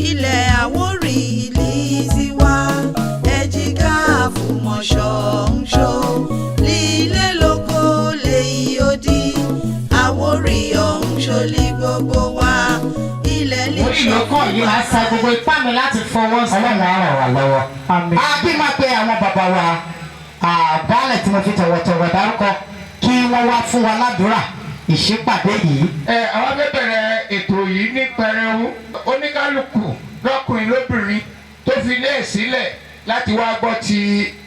Ilẹ̀ Àwórì ìlí tiwa, ẹ̀jìká àfùmọ̀ṣọ́ ń ṣó lílé lóko lèyí ó di Àwórì ọ̀hún ṣọlí gbogbo wa ilẹ̀ lè Orí ìlọ́kàn yìí máa sa gbogbo ipá mi láti fọwọ́ sí. Ọlọ́run á ràn wá lọ́wọ́. Àmín. Àbí máa pe àwọn bàbá wa àbálẹ̀ tí mo fi tọ̀wọ̀tọ̀wọ̀ dárúkọ kí wọ́n wá fún wa ládùúrà ìṣípàdé yìí. Ẹ àwọn fẹ́ bẹ̀rẹ̀ ètò yìí ní pẹrẹu. Oníkálukú lọ́kùnrin lóbìnrin tó fi ilé ẹ̀ sílẹ̀ láti wá gbọ́ ti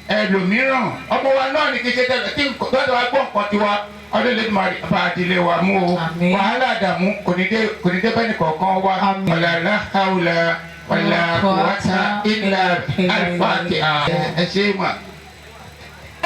ẹlòmíràn, ọmọ wa náà ní kékeré tẹ́lẹ̀ tí lọ́dọ̀ wa gbọ́ nǹkan tiwa. Ọdún lè máa bá a dilé wa mú o. Àmín. Wàhálà, àdàmú kò ní dé bẹ́ẹ̀ ní kọ̀ọ̀kan wa. Àmín. Ọ̀làlá haúlà wàlà quwwata illa al-Fatiha. Ẹ ṣe é mà.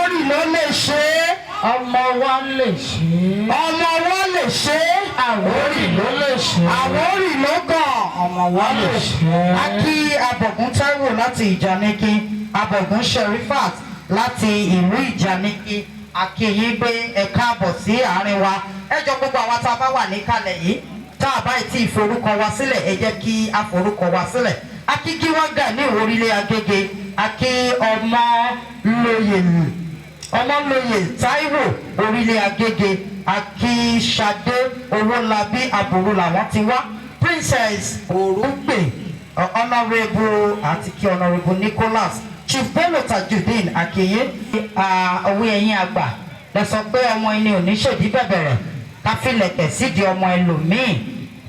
Orí ló lè ṣe é. Ọmọ wa lè ṣe é. Ọmọ wa lè ṣe é. Àwórì ló lè ṣe é. Àwórì ló kàn. Ọmọ wa lè ṣe é. A kí Abọ̀gún Táíwò láti Ìjànìkí, Abọ̀gún Sherifat láti ìlú Ìjànìkí. A kí yín pé ẹ káàbọ̀ sí àárín wa. Ẹ jọ, gbogbo àwa tá a bá wà níkàlẹ̀ yìí tá a bá tí ì forúkọ wa sílẹ̀, ẹ jẹ́ kí a forúkọ wa sílẹ̀. A kí Gíwágà ní orílẹ̀ Agége. A kí ọmọ lóye, Ọmọlóye Táíwò orílẹ̀ Agége. Akí Ṣadé Owólabí, àbúrò làwọn ti wá. Princess Orúgbè, Honourable, àti kí Honourable Nicholas, Chief Bello Tajudeen Akeye. Owó ẹ̀yìn àgbà lẹ sọ pé ọmọ ẹni ò ní ṣèdí bẹ̀bẹ̀rẹ̀ ká filẹ̀kẹ̀ sídìí ọmọ ẹlòmíì.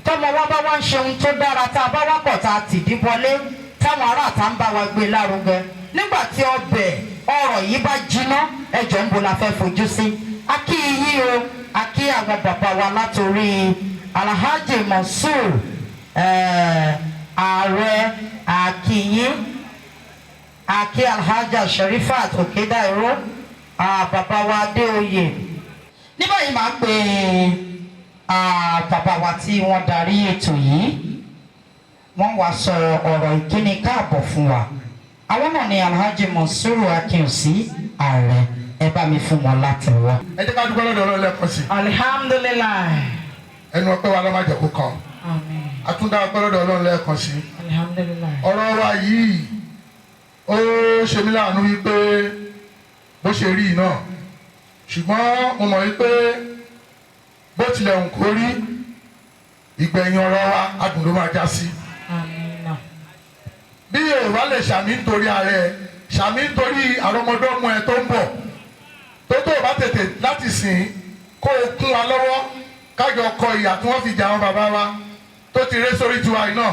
Tọmọ wa bá wá ń ṣe ohun tó dára, tá a bá wá pọ̀, tá a tìdí bọlé, táwọn aráàta ń bá wa gbé lárugẹ, nígbà tí ọbẹ̀ ọ̀rọ̀ yìí bá jiná, ẹjọ́ ń bo la fẹ́ fojú sí. A kí yín o. A kí àwọn bàbá wa látòrí Alhaji Mansour, ààrẹ àkìyín. Àkí Alhaja Sherifat Òkèdàìró, bàbá wa Adéoyè. Ní báyìí, máa pe bàbá wa tí wọ́n darí ètò yìí. Wọ́n wá sọ ọ̀rọ̀ ìkíni káàbọ̀ fún wa. Àwọn náà ni Alhaji Monsuru Akínòsí, ààrẹ. Ẹ bá mi fún wọn láti wá. Ẹ jẹ́ ká dúpẹ́ lọ́dọ̀ Ọlọ́run lẹ́ẹ̀kan sí. Alhamdulilayi. Ẹnu ọpẹ́ wa lọ́mọ àjẹkù kan. Àmín. Àtúndá ọpẹ́ lọ́dọ̀ Ọlọ́run lẹ́ẹ̀kan sí. Alhamdulilayi. Ọ̀rọ̀ wa yìí, ó ṣe mí láàánú wípé bó ṣe rí náà, ṣùgbọ́n mo mọ̀ wípé bó tilẹ̀ ń kó rí, ìgbẹ̀yìn ọ̀rọ̀ wa, adùn ló máa já sí. Àmín. Bí Yorùbá lè ṣàmì nítorí ààrẹ, ṣàmì nítorí àrọmọdọ́mọ ẹ tó ń bọ̀, tó o bá tètè láti sìn kó o kún wa lọ́wọ́, kájọ kọ ìyà tí wọ́n fi jà àwọn bàbá wa tó ti ré sórí tiwa yìí náà.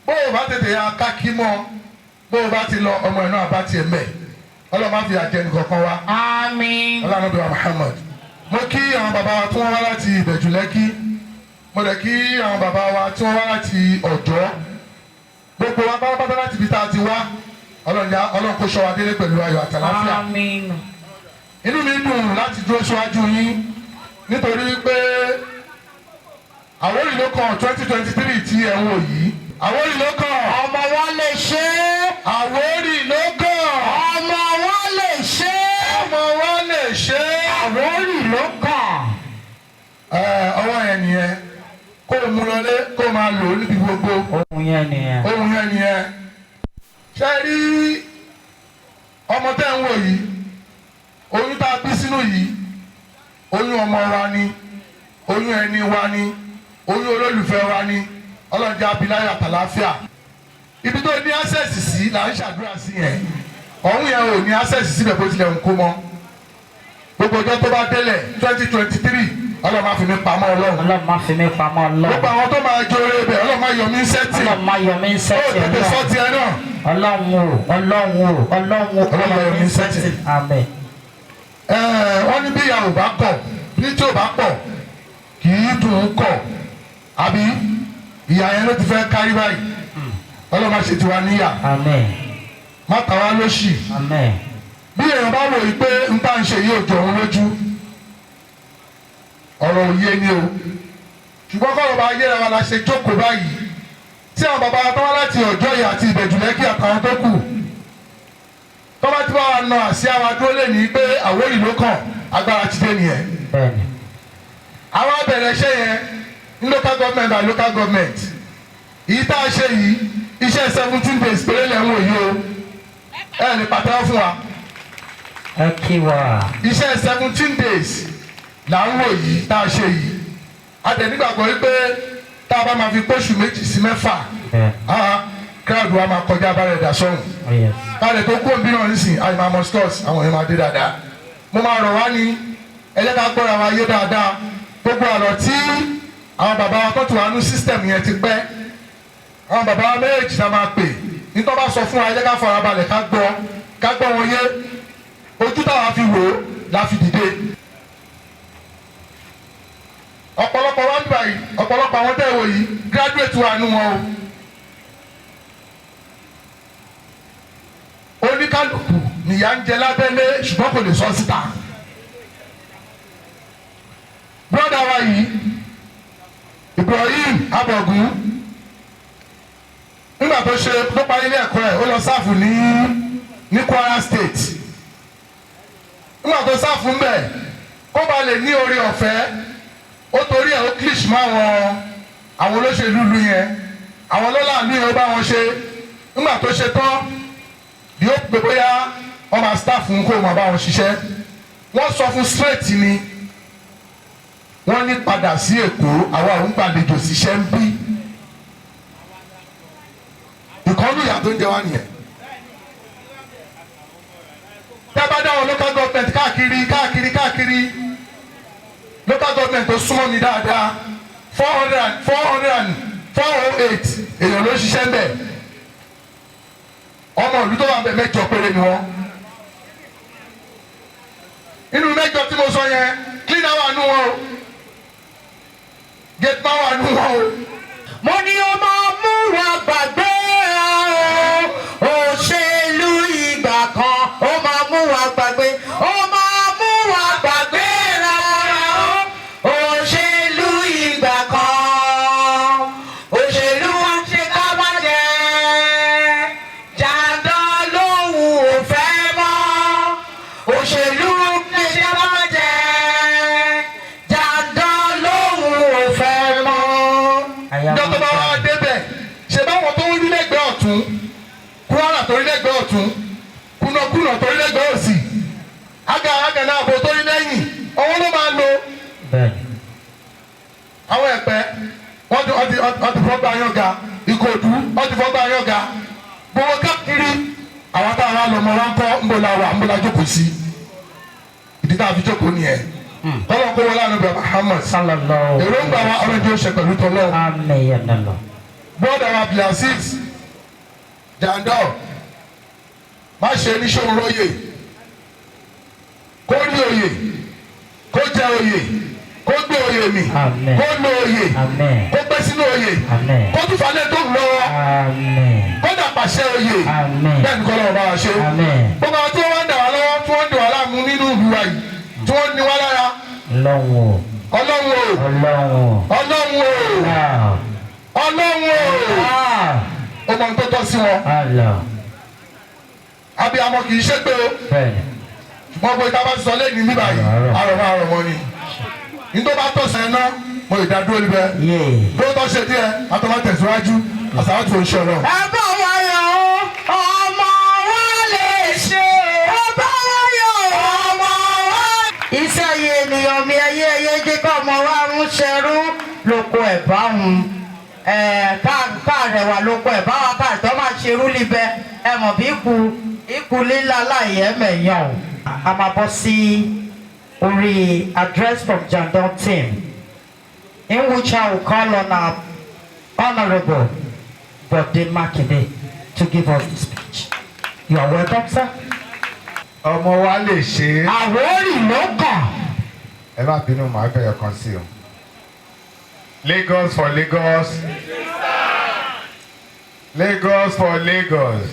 Bó o bá tètè ya kákí mọ́, bó o bá ti lọ, ọmọ ẹ̀ náà bá tiẹ̀ mẹ́. Ọlọ́run má fi àjẹ nìkankan wa. Àmín. Ọlọ́run bí wa Muhammad. Mo kí àwọn bàbá wa tí wọ́n wá láti Ìbẹ̀jú Lẹ́kí. Mo dẹ̀ kí àwọn bàbá wa tí wọ́n wá láti Ọ̀jọ́. Gbogbo wa pátápátá láti ibi tá a ti wá, Ọlọ́run ya, Ọlọ́run kó ṣọ́ wa délé pẹ̀lú ayọ̀ àtàláfíà. Àmín. Inú mi dùn láti dúró síwájú yín nítorí pé Àwórì ló kàn 2023 tí ẹ ń wò yìí, Àwórì ló kàn. Ọmọ wa lè ṣe é. Àwórì ló kàn. Ọmọ wa lè ṣe é. Ọmọ wa lè ṣe é. Àwórì ló kàn. Ẹ ọwọ́ yẹn nìyẹn, kó o mú lọlé, kó o máa lò ó níbi gbogbo. Ohun yẹn nìyẹn. Ohun yẹn nìyẹn. Ṣe rí ọmọ tẹ́ ń wò yìí, oyún tá a bí sínú yìí, oyún ọmọ wa ni, oyún ẹni wa ni, oyún olólùfẹ́ wa ni. Ọlọ́run jẹ́ abiláyọ̀ àtàláfíà. Ibi tó ní access sí là ń ṣàdúrà sí yẹn. Ọ̀hún yẹn ò ní access síbẹ̀ bó tilẹ̀ ń kó mọ́. Gbogbo ọjọ́ tó bá délẹ̀ 2023, Ọlọ́run máa fi mí pamọ́. Ọlọ́run Ọlọ́run má fi mí pamọ́. gbogbo Ọlọ́run. àwọn tó máa jóore bẹ̀, Ọlọ́run máa yọ mí sẹ́tì. Ọlọ́run má yọ mí Ó sẹ́tì. tètè sọ tiẹ̀ náà. Ọlọ́run o, Ọlọ́run o, Ọlọ́run o. Ọlọ́run má yọ mí sẹ́tì. Àmín. Wọ́n ní bí ìyá ò bá kọ̀, bí tí ò bá pọ̀, kì í dùn ún kọ̀, àbí? Ìyá yẹn ló ti fẹ́ kárí báyìí. Ọlọ́run má ṣe tiwa níyà. Àmín. Má ta wá lóṣì. Àmín. Bí èèyàn bá wò yí pé n tá ń ṣe yìí ò jọ òun lójú, ọ̀rọ̀ òye ni o. Ṣùgbọ́n kọ́rọ̀ bá yéra wa la ṣe jókòó báyìí, tí àwọn bàbá wa tó wá láti Ọjọ́ yìí àti Ìbẹ̀jú Lẹ́kì àtàwọn tó kù tó bá ti bá wa na àsíá wa dúró lè ní pé Àwórì ló kàn, agbára ti dé nìyẹn. Bẹ́ẹ̀ni. Àwọn abẹ̀rẹ̀ iṣẹ́ yẹn ní local government by local government. Èyí tá a ṣe yìí, iṣẹ́ 17 days péré lẹ̀ ń wò yìí o. Ẹ lè pàtẹ́wọ́ fún wa. Ẹ kí wa. Iṣẹ́ 17 days là ń wò yìí tá a ṣe yìí. A dẹ̀ nígbàgbọ́ wípé tá a bá máa fi pósù 2 sí 6, ah, crowd wa máa kọjá abára ẹ̀dá sọ́hùn. Káàlẹ̀ tó kó òbí náà nísìn, àyè máa mọ stores, àwọn èèyàn máa dé dáadáa. Mo máa rọ̀ wá ní, ẹ jẹ́ ká gbọ́ra wa yé dáadáa. Gbogbo àlọ́ tí àwọn bàbá wa tó tù wá ní system yẹn ti pẹ́, àwọn bàbá wa méjèèjì tá a máa pè nítorí bá sọ fún wa, ẹ jẹ́ ká fara balẹ̀, ká gbọ́ wọn yé. Ojú táwa fi wò ó la fi dìde. Ọ̀pọ̀lọpọ̀ wa ń gbà yìí, ọ̀pọ̀lọpọ̀ àwọn tẹ́ ẹ wò yìí, graduate wà nù wọn o. Oníkálukú nìyà ń jẹ lábẹ́lé, ṣùgbọ́n kò lè sọ síta. Brother wa yìí, Ibrahim Abọ̀gún, nígbà tó ṣe tó parí ilé ẹ̀kọ́ ẹ̀, ó lọ serve ní Kwara State. Nígbà tó serve ń bẹ̀, kó ba lè ní oore ọ̀fẹ́, ó torí ẹ̀ ó clish mọ́ àwọn olóṣèlú ìlú yẹn, àwọn ọlọ́lá ìlú yẹn, ó bá wọn ṣe. Nígbà tó ṣe tán, yóò pé bóyá wọ́n máa staff ń kó wọn bá wọn ṣiṣẹ́. Wọ́n sọ fún straight ni, wọ́n ní padà sí Èkó, àwa òun gbàlejò síṣẹ́ ń bí. Ìkọ́nù ìyà tó ń jẹ wá nìyẹn. Tẹ́ bá dáwọn local government káàkiri káàkiri káàkiri, local government tó súnmọ́ mi dáadáa, four hundred and four hundred and four oh eight èèyàn ló ń ṣiṣẹ́ ń bẹ̀. Ọmọ ìlú tó wà ń bẹ̀, mẹ́jọ péré ni wọ́n. Nínú mẹ́jọ tí mo sọ yẹn, cleaner wà nù wọn o, gate man wà nù wọn o. Mo ní o máa mú wa gbàgbé o, òṣèlú ìgbà kan, ó máa mú wa gbàgbé, ó máa mú wa gbàgbé rárá o. Òṣèlú ìgbà kan, òṣèlú wa ṣe ká má jẹ jàǹdàn lóhùn ò fẹ́ mọ́. Òṣèlú ṣe ká má jẹ jàǹdàn lóhùn ò fẹ́ mọ́. Ìjọ tó bá wá débẹ̀, ṣe báwọn tó ń rí lẹ́gbẹ̀ẹ́ ọ̀tún, Kwara tó rí lẹ́gbẹ̀ẹ́ ọ̀tún, kùnàkùnà tó rí lẹ́gbẹ̀ẹ́ òsì, aga aga náà bò tó rí lẹ́yìn, ọwọ́ ló máa lo. Àwọn Ẹ̀pẹ́, wọ́n ti fọ́ gbà yán ga. Ìkòdú, wọ́n ti fọ́ gbà yán ga. Gbogbo káàkiri, àwọn táwọn á lọ mọ wọn kọ́ ń bọ̀ la wà, ń bọ̀ la jókòó sí. Ìdí tá a fi jókòó nìyẹn. Kọ́lọ́ kó wọlé àná bẹ̀rẹ̀ Muhammad. Sallallahu. Èròǹgbà wa, ọlọ́jọ́ ṣe pẹ̀lú tọ́lọ́. Amen. Brother wa Abdulaziz Jandor, má ṣe níṣòro róye, kó rí oyè, kó jẹ oyè, kó gbé oyè mi. Amen. Kó lo oyè. Amen. Kó gbé sínú oyè. Amen. Kó tún falẹ̀ tó lọ́wọ́. Amen. Kó dà pàṣẹ oyè. Amen. Bẹ́ẹ̀ ni kọ́ lọ́wọ́ bá wa ṣe. Amen. Gbogbo àwọn tí wọ́n wá ń dà wá lọ́wọ́, tí wọ́n ń dà wá láàmú nínú ìlú wa yìí, tí wọ́n ń ní wá lára. Ọlọ́run. Ọlọ́run o. Ọlọ́run. Ọlọ́run o. Allah. Ọlọ́run o. Ah. Ó mọ ohun tó tọ́ sí wọn. Allah. Abiyamọ kì í ṣépè o. Bẹ́ẹ̀ni. Ṣùgbọ́n pé tá a bá sọ lẹ́yìn níbà yìí, àrọ̀mọ́ àrọ̀mọ́ ni nítorí bá tọ̀sẹ̀ náà, mo lè dá dúró níbẹ̀. Yéè. Tó tọ́ ṣe díẹ̀, àtọ́mọ́ tẹ̀síwájú àsàwátì oṣù ọ̀rọ̀. Ẹ bá wa yọ̀ o, ọmọ wa lè ṣe. Ẹ bá wa yọ̀ o, ọmọ wa. Iṣẹ́ yìí ènìyàn mi, ẹyẹ ẹyẹ jẹ́ kọ́ ọmọ wa ń ṣerú lóko ẹ̀ bá òun. Ká rẹwà lóko ẹ̀ bá wa ká tó máa ṣerú libẹ̀. Ẹ mọ̀ bí ikú líla láì ẹ̀mẹ̀yàn o. A máa bọ́ sí orí address from Jandor team, in which I will call on our Honorable Bode Makinde to give us the speech. You are welcome, sir. Ọmọ wa lè ṣe é. Àwórì ló kàn. Ẹ má bínú, màá bẹ̀rẹ̀ kan sí o. Lagos for Lagos, Lagos for Lagos,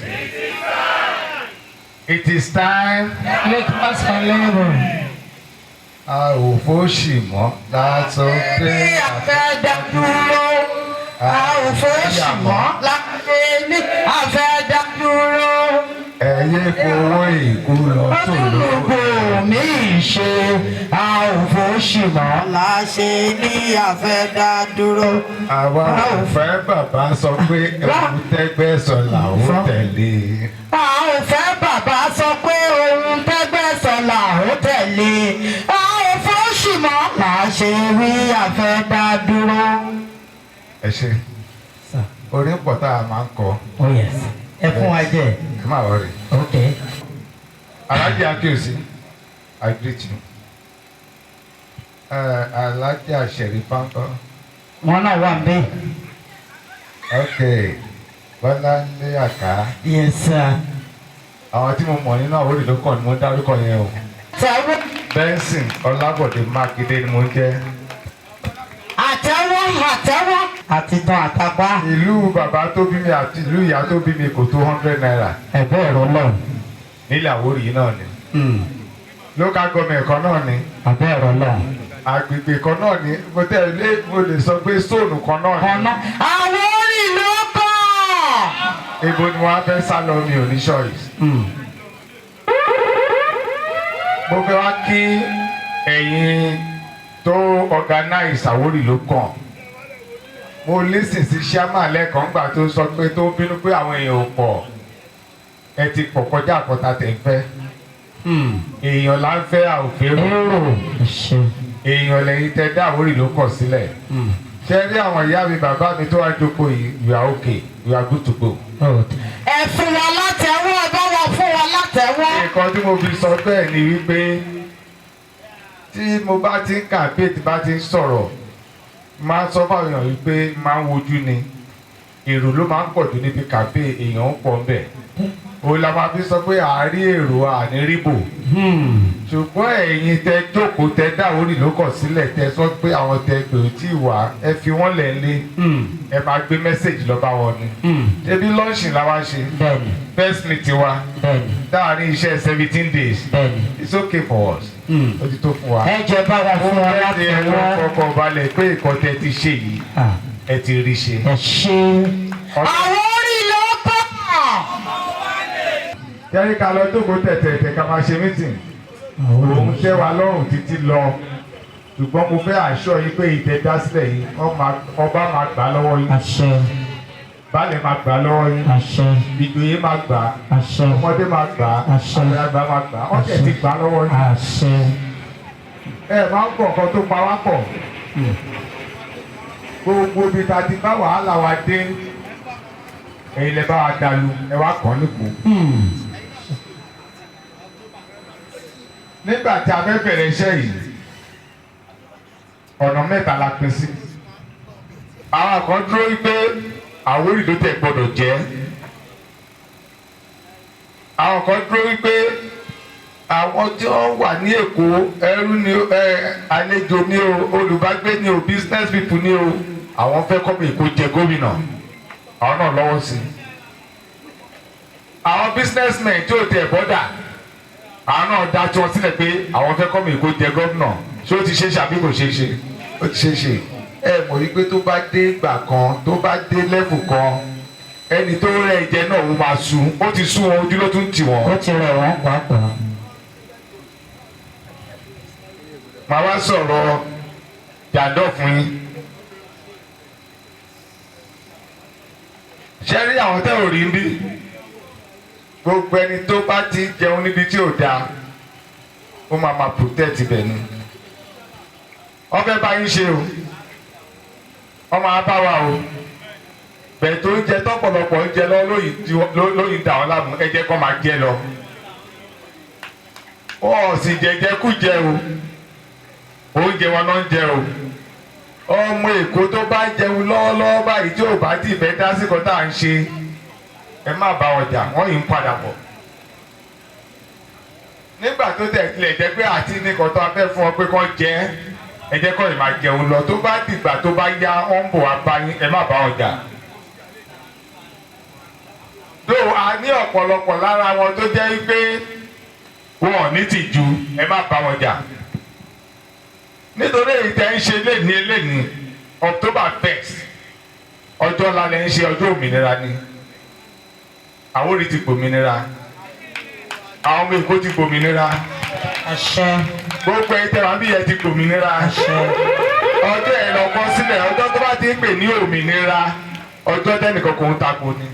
it is time. Lagos for Lagos. A ò fóṣì mọ́ látọ̀ pé. Ní àfẹ́ dúró, a ò fóṣì mọ́ láti ní àfẹ́ dúró. Ẹ yé fowó ìkú lọ tó Ojúlùgbò. míì ṣe, a ò fòṣì mọ́ láṣẹ ní àfẹ́ dá dúró. Àwa ò fẹ́ bàbá sọ pé ẹ̀wù tẹ́gbẹ́ sọ làwọn tẹ̀lé. A ò fẹ́ bàbá sọ pé ohun tẹ́gbẹ́ sọ là ó tẹ̀lé. A ò fòṣì mọ́ láṣẹ rí àfẹ́ dá dúró. Ẹ ṣe orin pọ̀ tá a máa ń kọ. Oh yes. Ẹ fún wa jẹ. Ẹ má worry. Okay. Alhaji Akíyèsí, I greet you. Alhaji Sherifa ńkọ́? Wọn náà wà ń bẹ̀. Ok, Bọ́láńlé Àká. Yes sir. Àwọn tí mo mọ̀ nínú Àwórì ló kàn ni mo ń dárúkọ yẹn o. Tẹ̀wọ́. Benson Ọlábọ̀dé Mákindé ni mo ń jẹ́. Àtẹ̀wọ́ àtẹ̀wọ́. Àti tan àtàpá. Ìlú bàbá tó bí mi àti ìlú ìyá tó bí mi kò tó ₦100. Ẹ̀bẹ́ ẹ̀rọ lọ. Nílẹ̀ Àwórì yìí náà ni. Local government kan náà ni. Ẹ̀bẹ́ ẹ̀rọ lọ. Agbègbè kan náà ni. Mo tẹ̀lé mo lè sọ pé sóònù kan náà ni. Ọ̀nà Àwórì ló kàn. Ibo ni wọ́n á fẹ́ sá lọ, mi ò ní choice. Mo fẹ́ wá kí ẹ̀yin tó organize Àwórì ló kàn. Mo listen sí Ṣámà lẹ́ẹ̀kan gbà tó sọ pé tó bínú pé àwọn èèyàn ò pọ̀. Ẹ ti pọ̀ kọjá àkọ́tà tẹ̀ ń fẹ́. Èèyàn là ń fẹ́, a ò fẹ́ rò. Èrò ṣe. Èèyàn lẹ́yìn tẹ dá Àwórì ló kọ̀ sílẹ̀. Ṣé rí àwọn ìyá mi bàbá mi tó wá jókòó yìí, you are okay, you are good to go. Ẹ fún wa látẹ̀wọ́, ẹ bá wa fún wa látẹ̀wọ́. Nǹkan tí mo fi sọ bẹ́ẹ̀ ni wípé tí mo bá ti ń kàmpé, tí bá ti ń sọ̀rọ̀, máa ń sọ fáwọn èèyàn wípé máa ń wojú ni èrò ló máa ń pọ̀ jù níbi kàmpé, èèyàn ń pọ̀ ńbẹ̀. Òun la máa fi sọ pé àárí èrò àní ríbò, ṣùgbọ́n ẹ̀yin tẹ jókòó tẹ dá Àwórì ló kọ̀ sílẹ̀, tẹ sọ pé àwọn tẹ gbèrò tí wà, ẹ fi wọ́n lẹ̀ lé, ẹ máa gbé message lọ bá wọn ni. Ṣebí launching la wá ṣe? Bẹ́ẹ̀ni. First meeting wa Bẹ́ẹ̀ni. láàrin iṣẹ́ 17 days. Bẹ́ẹ̀ni. It's okay for us, ó ti tó fún wa. Ẹ jẹ́ bá wa fún wa Ẹ ti ẹ̀rọ látẹ̀wọ́. fọkàn balẹ̀ pé ìkọ́ tẹ ti ṣe yìí, ẹ ti rí ṣe. Ẹ ṣe. Àwórì ló kàn. Jẹ́rí ká lọ jókòó tẹ̀tẹ̀tẹ̀ ká máa ṣe meeting, òun tẹ́ wa lọ́rùn títí lọ, ṣùgbọ́n mo fẹ́ àṣọ yìí pé ìtẹ̀ dá sílẹ̀ yìí, ọba máa gbà lọ́wọ́ yín. Àṣẹ. Baálẹ̀ máa gbà lọ́wọ́ yín. Àṣẹ. Ìjòyè máa gbà. Àṣẹ. Ọmọdé máa gbà. Àṣẹ. Àgbàlagbà máa gbà. Wọ́n tẹ̀ ti gbà lọ́wọ́ yín. Àṣẹ. Ẹ máa ń pọ̀ nǹkan tó pa wá pọ̀. Gbogbo ibi tá a ti bá wàhálà wa dé, ẹ̀yin lẹ bá wa dalu, ẹ wá kàn nípò. Nígbà tí a fẹ́ bẹ̀rẹ̀ iṣẹ́ yìí, ọ̀nà mẹ́ta la pín sí. Àwọn kan dúró wípé Àwórì ló tẹ̀ gbọ́dọ̀ jẹ́. Àwọn kan dúró wípé àwọn tí wọ́n wà ní Èkó, ẹrú ni ẹ, àlejò ni o, olùbágbé ni o, business people ni o, àwọn fẹ́ kọ́ mi Èkó jẹ gómìnà, àwọn náà lọ́wọ́ sí i. Àwọn businessmen tí ò tẹ̀ bọ́dà, àwọn náà dá tí wọ́n sílẹ̀ pé àwọn fẹ́ kọ́ mi Èkó jẹ gómìnà. Ṣé ó ti ṣe é ṣe àbí kò ṣe é ṣe? Ó ti ṣe é ṣe. Ẹ mọ̀ wípé tó bá dé ìgbà kan, tó bá dé level kan, ẹni tó rẹ̀ jẹ náà ó máa sú, ó ti sú wọn, ojú ló tún tì wọ́n. Ó ti rẹ̀ wọ́n pàápàá. Màá wá sọ̀rọ̀ jàǹdọ̀ fún yín. Ṣé rí àwọn tẹ́ ò rí ń bí? Gbogbo ẹni tó bá ti jẹun níbi tí ò dáa, ó máa ma protect ibẹ̀ ni. Wọ́n fẹ́ bá yín ṣe o, wọ́n máa bá wa o. Bẹ́ẹ̀ tó ń jẹ tọ́pọ̀lọpọ̀ ń jẹ lọ lóyìn dà wọ́n láàmú, ẹ jẹ́ kó máa jẹ lọ. Wọ́n ò sì jẹjẹ kú jẹ o, oúnjẹ wọn náà ń jẹ o. Ọmọ Èkó tó bá jẹun lọ́wọ́lọ́wọ́ báyìí, tí ò bá tì fẹ́ dá sí kan tá à ń ṣe, ẹ má bá wọn jà, wọ́n yìí ń padà bọ̀. Nígbà tó tẹ̀ tilẹ̀ jẹ́ pé àti nìkan tó a fẹ́ fún ọ pé kán jẹ́, ẹ jẹ́ kọ́ ẹ̀ máa jẹun lọ, tó bá dìgbà tó bá yá, wọ́n ń bọ̀ wá bá yín, ẹ má bá wọn jà. Tó a ní ọ̀pọ̀lọpọ̀ lára wọn tó jẹ́ pé wọn ò ní tìjú, ẹ má bá wọn jà, nítorí èyí tẹ́ ń ṣe léni léni October 1st, ọjọ́ ńlá lẹ́ ń ṣe, ọjọ́ òmìnira ni. Àwórì ti gbòmìnira, àwọn ọmọ Èkó ti gbòmìnira. Àṣẹ. Gbogbo ẹ tẹwàá bí ẹ ti gbòmìnira. Àṣẹ. Ọjọ́ ẹ lọ kọ sílẹ̀, ọjọ́ tó bá ti ń pè ní òmìnira, ọjọ́ tẹ́nìkan kò ń takò ni.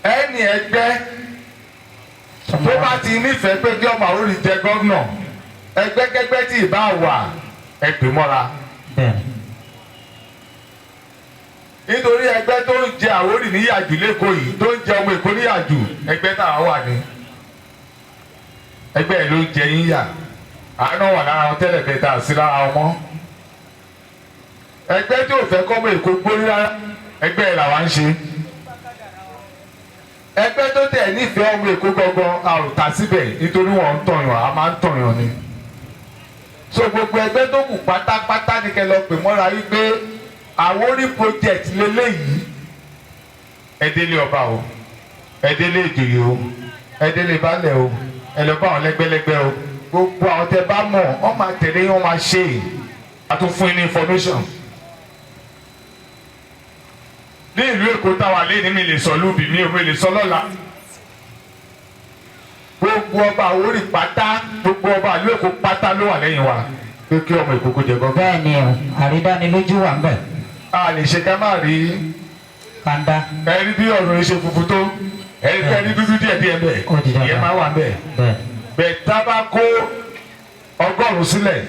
Ẹni ẹgbẹ́ tó bá ti nífẹ̀ẹ́ pé kí ọmọ Àwórì jẹ gómìnà, ẹgbẹ́kẹ́gbẹ́ tí ì bá wà, ẹ pè mọ́ra. Bẹ́ẹ̀ni. Nítorí ẹgbẹ́ tó ń jẹ Àwórì níyàjù lẹ́kọ̀ọ́ yìí, tó ń jẹ ọmọ Èkó níyàjù, ẹgbẹ́ táwa wà ní. Ẹgbẹ́ ẹ̀ ló ń jẹ yín yà. Àánú wà lára wọn tẹ́lẹ̀ bẹ́ẹ̀ tá a sí lára wọn mọ́. Ẹgbẹ́ tí ò fẹ́ kọ́mọ Èkó gbórí rárá, ẹgbẹ́ ẹ̀ làwa ń ṣe. Ẹgbẹ́ tó tẹ̀ nífẹ̀ẹ́ ọmọ Èkó gangan, a ò tà síbẹ̀ nítorí wọ́n ń tọ̀yàn, a máa ń tọ̀yàn ni. So gbogbo ẹgbẹ́ tó kù pátápátá ni kẹ́ lọ pè mọ́ra wípé Àwórì project leléyìí. Ẹ délé ọba o, ẹ délé ìjòyè o, ẹ délé baálẹ̀ o, ẹ lọ bá àwọn lẹ́gbẹ́lẹ́gbẹ́ o. Gbogbo àwọn tẹ bá mọ̀, wọ́n máa tẹ̀lé yín, wọ́n máa ṣe é. A tún fún yín ní information. Ní ìlú Èkó táwa lé ní, mi lè sọ lúbi mi ò mi lè sọ lọ́la. Gbogbo ọba Àwórì pátá, gbogbo ọba ìlú Èkó pátá ló wà lẹ́yìn wa pé kí ọmọ Èkó kó jẹ gọ́gọ́. Bẹ́ẹ̀ni o, àrídánilójú wà ń bẹ̀. A lè ṣe ká má rí Kanda. Ẹni bí ọ̀run ṣe funfun tó, ẹni bí ẹni dúdú díẹ̀ díẹ̀ bẹ́ẹ̀, Ó di dandan. ìyẹn máa wà bẹ́ẹ̀. Bẹ́ẹ̀. Bẹ́ẹ̀ tá a bá kó 100 sílẹ̀,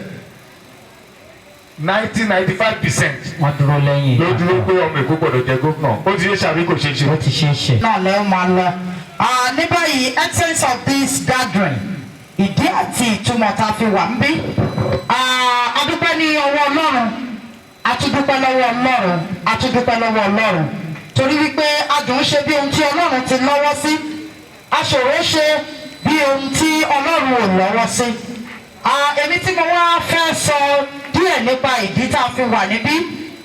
90-95% Wọ́n dúró lẹ́yìn. ló dúró pé ọmọ Èkó gbọ́dọ̀ jẹ gómìnà. Ó ti ṣe ṣàbí kò ṣe ṣe. Ó ti ṣe é ṣe. Náà lẹ́ máa lọ. Ah, ní báyìí, essence of this gathering, ìdí àti ìtumọ̀ tá a fi wà ń bí. Ah, a dúpẹ́ ní ọwọ́ Ọlọ́run, a tún dúpẹ́ lọ́wọ́ Ọlọ́run, a tún dúpẹ́ lọ́wọ́ Ọlọ́run. Torí wípé adùn ṣe bí ohun tí Ọlọ́run ti lọ́wọ́ sí, aṣòro ṣe bí ohun tí Ọlọ́run ò lọ́wọ́ sí. Ah, èmi tí mo wá fẹ́ sọ díẹ̀ nípa ìdí tá a fi wà níbí,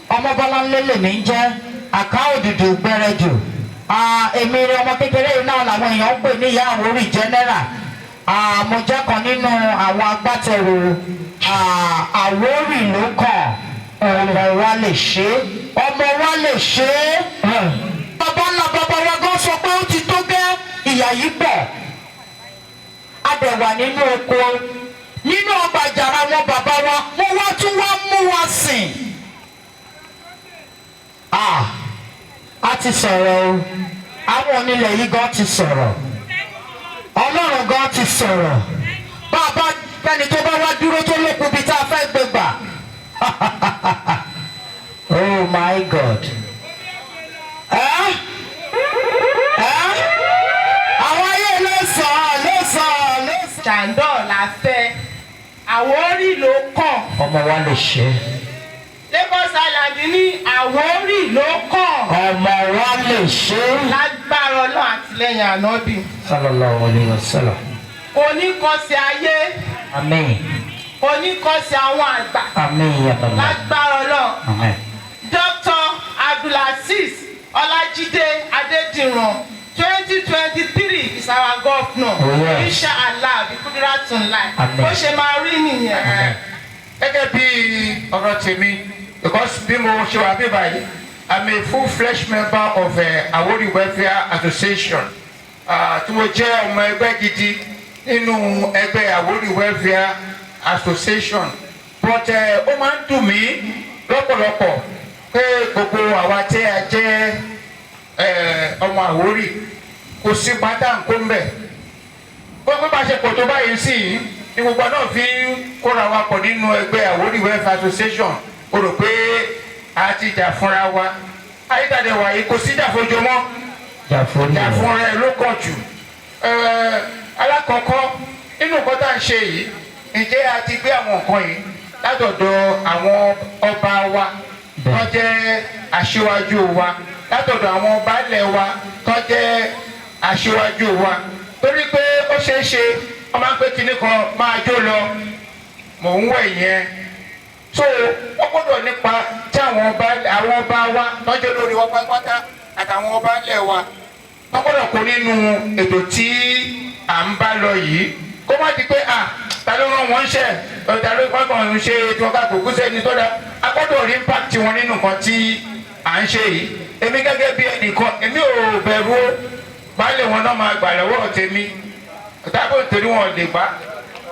Ọmọbọ́láńlé lèmi ń jẹ́, àká òdùdù gbẹrẹjù. Ah, èmi ni ọmọ kékeré yìí náà làwọn èèyàn ń pè ní ìyá Àwórì general. Ah, mo jẹ́ kan nínú àwọn agbátẹrù Àwórì ló kàn. Ọmọ wa lè ṣe é, ọmọ wa lè ṣe é. Bàbá ńlá bàbá wa gan sọ pé ó ti tó gẹ́, ìyà yìí pọ̀. A dẹ̀ wà nínú oko, nínú ọgbà àjàrà wọn bàbá wa, wọ́n wá tún wá mú wa sìn. Ah, a ti sọ̀rọ̀ o, àwọn onílẹ̀ yìí gan ti sọ̀rọ̀, Ọlọ́run gan ti sọ̀rọ̀. Bàbá fẹ́ni tó bá wá dúró tó lókun bíi tá a fẹ́ gbé gbà. Oh my God. Ẹ́ ẹ́, àwọn ayé ló sọ, ló sọ, ló sọ. Jandor la fẹ́, Àwórì ló kàn. Ọmọ wa lè ṣe é. Lagos Island ní Àwórì ló kàn. Ọmọ wa lè ṣe é. Lágbára Ọlọ́run, àtìlẹ́yìn ànábì. Sallallahu alayhi wa sallam. Kò ní kọsẹ̀ ayé. Àmín. Kò ní kọsẹ̀ àwọn àgbà. Àmín ya Allah. Lágbára Ọlọ́run. Àmín. Dr. Abdulaziz Ọlájídé Adédìran, 2023 is our governor. Oh, yes. Inshallah, bi qudratillah. Àmín. Bó ṣe máa rí nìyẹn. Gẹ́gẹ́ bí ọ̀rọ̀ tèmi, because bí mo ṣe wà bí báyìí, I'm a full fledged member of Awori Welfare Association, tí mo jẹ́ ọmọ ẹgbẹ́ gidi nínú ẹgbẹ́ Awori Welfare Association, but ó máa ń dùn mí lọ́pọ̀lọpọ̀ pé gbogbo àwa tí a jẹ́ ọmọ Àwórì, kò sí pátá nǹkó ń bẹ̀. Gbogbo bá ṣe pọ̀ tó báyìí sí i ní gbogbo náà fi ń kóra wa pọ̀ nínú ẹgbẹ́ Àwórì Welfare Association, o rò pé a ti jà fúnra wa. Ayédáde wa yìí, kò sí jà fojo mọ́. Jàforí Jà rẹ̀. Fúnra ẹ ló kàn jù. Alákọ̀ọ́kọ́ nínú nǹkan tá à ń ṣe yìí, ǹjẹ́ a ti gbé àwọn nǹkan yìí látọ̀dọ̀ àwọn ọba wa tó jẹ́ aṣíwájú wa, látọ̀dọ̀ àwọn baálẹ̀ wa tó jẹ́ aṣíwájú wa? Torí pé ó ṣeé ṣe, wọ́n máa ń pé kinní kan máa jó lọ, mò ń wẹ̀ yẹn. So wọ́n gbọ́dọ̀ nípa tí àwọn ọba wa tọ́jú lórí wa pátápátá àtàwọn ọba ńlẹ̀ wa, wọ́n gbọ́dọ̀ kó nínú ètò tí à ń bá lọ yìí, kó má di pé à ta ló rán wọn ṣẹ, ta ló wọ́n kàn ń ṣe tí wọ́n ká kò kú sẹ́ni tó dá. A gbọ́dọ̀ rí impact wọn nínú nǹkan tí à ń ṣe yìí. Èmi gẹ́gẹ́ bí ẹnìkan, èmi ò bẹ̀rù o. Baálé wọn náà máa gbà lọ́wọ́ tèmi. Tábò nítorí wọn lè gbá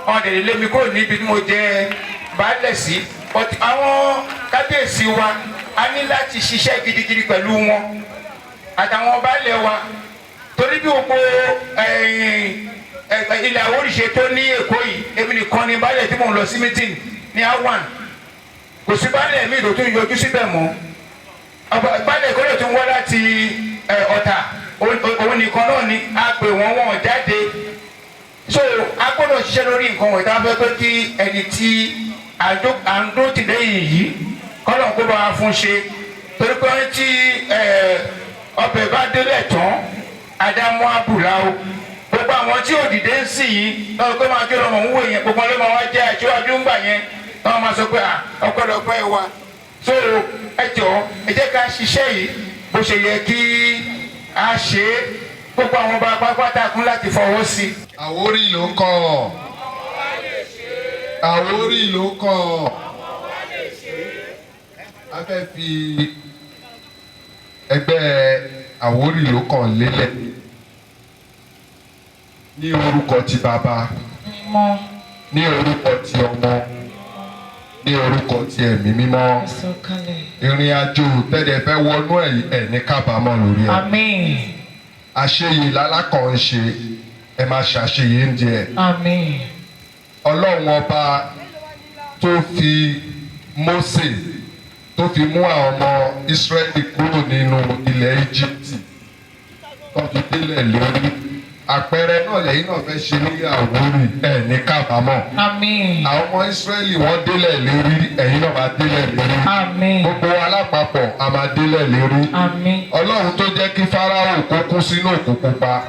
wọn lè lé mi kúrò níbi tí mo jẹ baálẹ̀ sí. But àwọn kábíyèsí wa, a ní láti ṣiṣẹ́ gidigidi pẹ̀lú wọn àtàwọn baálẹ̀ wa, torí bí gbogbo ilẹ̀ Àwórì ṣe tó ní Èkó yìí, èmi nìkan ni baálẹ̀ tí mò ń lọ sí meeting ní A1. Kò sí baálẹ̀ mi tó tún yọjú síbẹ̀ mọ́. Baálẹ̀ kọ́lẹ̀ tún wá láti Ọ̀tà, òun nìkan náà ni a pè wọ́n, wọ́n jáde. So a gbọ́dọ̀ ṣiṣẹ́ lórí nǹkan wọ̀nyí táwọn fẹ́ pé kí ẹni tí à ń dó tìlẹ́yìn yìí kọ́lọ̀ kó bá wa fún ṣe, torí pé wọ́n ti ọbẹ̀ bá délẹ̀ tán, àdámọ́ àbùlà o. Gbogbo àwọn tí òdìdé ń sìn yìí lọ́wọ́ pé máa jó lọ́mọ ń wò yẹn, gbogbo wọn ló máa wá jẹ́ aṣíwájú ńgbà yẹn, wọ́n máa sọ pé ọpẹ́lọpẹ́ wa. So ẹ jọ̀ọ́, ẹ jẹ́ ká ṣiṣẹ́ yìí bó ṣe yẹ kí a ṣe é. Gbogbo àwọn ọba pápátá kún láti fọwọ́ sí i. Àwórì ló kàn, Àwórì ló kàn. A fẹ́ fi ẹgbẹ́ Àwórì ló kàn lélẹ̀ ní orúkọ ti Bàbá, ní orúkọ ti Ọmọ, ní orúkọ ti Ẹ̀mí Mímọ́. Ìrìn àjò tẹ́lẹ̀ fẹ́ wọnú ẹ̀ ní kábàámọ̀ lórí ẹ̀. Àmín. Àṣeyìí lálákàn ń ṣe, ẹ máa ṣàṣeyìí ń jẹ. Àmín. Ọlọ́run ọba tó fi Mósè, tó fi mú àwọn ọmọ Ísírẹ́lì kúrò nínú ilẹ̀ Íjíbítì tó fi délẹ̀ lórí, àpẹẹrẹ náà lẹ́yìn náà fẹ́ ṣe ní Àwórì, ẹ̀ ní kábàámọ̀. Àmín. Àwọn ọmọ Ísírẹ́lì wọ́n délẹ̀ lérí, ẹ̀yin náà máa délẹ̀ lérí. Àmín. Gbogbo wa lápapọ̀ a máa délẹ̀ lérí. Àmín. Ọlọ́run tó jẹ́ kí Fáráò kó kú sínú òkú pupa,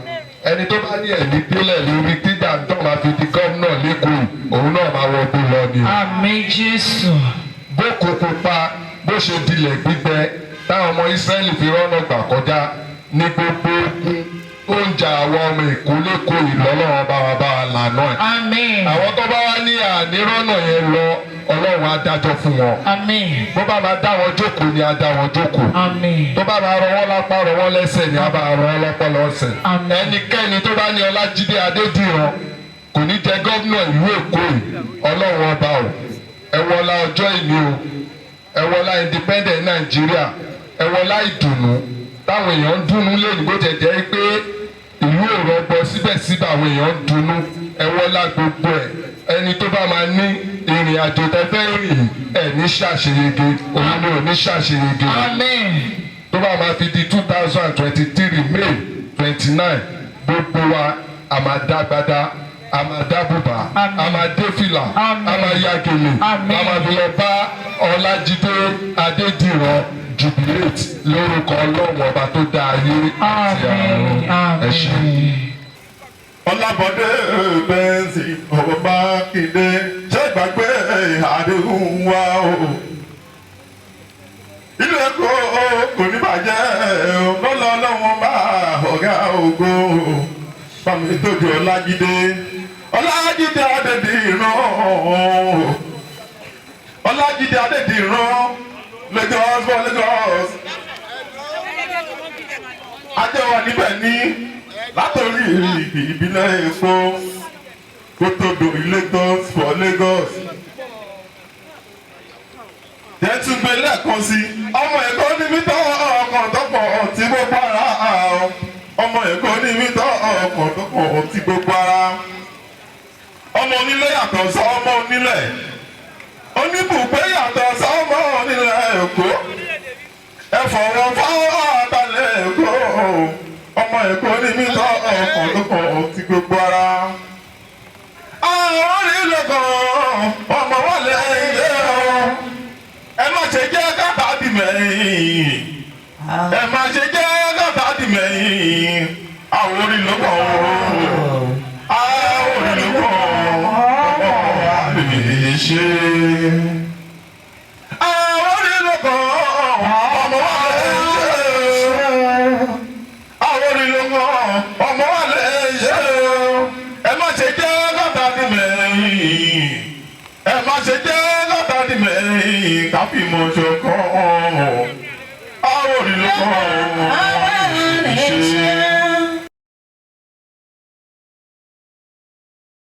ẹni tó bá ní ẹ̀mí délẹ̀ lórí tí Jàǹdọ̀ máa fi di gómìnà lẹ́kọ̀ọ́, òun náà máa wọgbó lọ ni o. Àmín Jésù. Bókun pupa bó ṣe dilẹ̀ gbígbẹ táwọn ọmọ Ísírẹ́lì fi rọ́nà gbà kọjá ní gbogbo ogun tó ń ja àwọn ọmọ Èkó lẹ́kọ̀ọ́ ìlọ́lọ́run bá wa bá wa lànà ẹ̀. Àmín. Àwọn tó bá wá ní ànírọ́nà yẹn lọ, Ọlọ́run á dájọ́ fún wọn. Àmín. Bó bá máa dá wọn jókòó ni á dá wọn jókòó. Àmín. Tó bá máa rọ wọ́n lápá, rọ wọ́n lẹ́sẹ̀ ni á bá rọ wọ́n lọ́pọlọ ọ̀sẹ̀. Àmín. Ẹnikẹ́ni tó bá ní Ọlájídé Adédìran kò ní jẹ gómìnà ìlú Èkó yìí, Ọlọ́run ọba o, ẹ wọlá ọjọ́ ìní o, ẹ wọlá independent Nàìjíríà, ẹ wọlá ìdùnnú táwọn èèyàn ń dùnnú lẹ́nu, bó jẹ jẹ́ pé ìlú ò rọgbọ, síbẹ̀síbẹ̀ àwọn èèyàn ń dunnú, ẹ wọlá gbogbo ẹ̀, ẹni tó bá máa ní ìrìn àjò tẹ fẹ́ rìn ẹ̀ ní ṣàṣeyege, òun ni ò ní ṣàṣeyege. Àmín. Tó bá máa fi di 2023 May 29, gbogbo wa a máa dá gbádá, a máa dá bùbá, Àmín. a máa dé fìlà, Àmín. a máa ya gèlè, Àmín. a máa fi lọ bá Ọlájídé Adédìran jubilate lórúkọ Ọlọ́run ọba tó dá ayé àti Àmín. ọ̀run. Ẹ ṣé. Àmín. Ọlábọ̀dé Bẹ́ǹsì ọmọ Mákindé, ṣé ìgbàgbé àdéhùn wa o. Ìlú Èkó kò ní bàjẹ́ lọ́lọ́ ọlọ́run bá ọ̀gá ògo. Bámi tójú Ọlájídé, Ọlájídé Adédìran, Ọlájídé Adédìran, Lagos for Lagos. Ajẹ́wà níbẹ̀ ní látòrí ìbílẹ̀ Èkó kó tó dòrí Lagos for Lagos. Jẹ́túgbé lẹ́ẹ̀kan sí, ọmọ Èkó ní mí tọ́ ọkàn tọ́pọ̀ tí gbogbo ara, ọmọ Èkó ní mí tọ́ ọkàn tọ́pọ̀ tí gbogbo ara. Ọmọ onílé yàtọ̀ sọ ọmọ onílẹ̀, oníbùgbé yàtọ̀ sọ́mọ onílẹ̀ Èkó. Ẹ fọwọ́ fọwọ́ àtàlẹ̀ Èkó, ọmọ Èkó ní mí tọ́ ọkàn tọ́pọ̀ tí gbogbo ara. Àwọn onílé kan ọmọ wà lẹ́yìn o, ẹ má ṣe jẹ́ kábà dì mẹ́yìn, ẹ má ṣe jẹ́ kábà dì mẹ́yìn. Àwọn onílé kan o, àwọn onílé kan ọmọ wa lè ṣe. Àwọn onílé kan ọmọ wa lè ṣe. Àwọn onílé kan ọmọ wa lè ṣe. Ẹ má ṣe jẹ́ kábà dì mẹ́yìn, ẹ má ṣe jẹ́ látàdí mẹ́yìn, káfíìmọ̀ ṣọ̀kan. Àwọn onílé kan.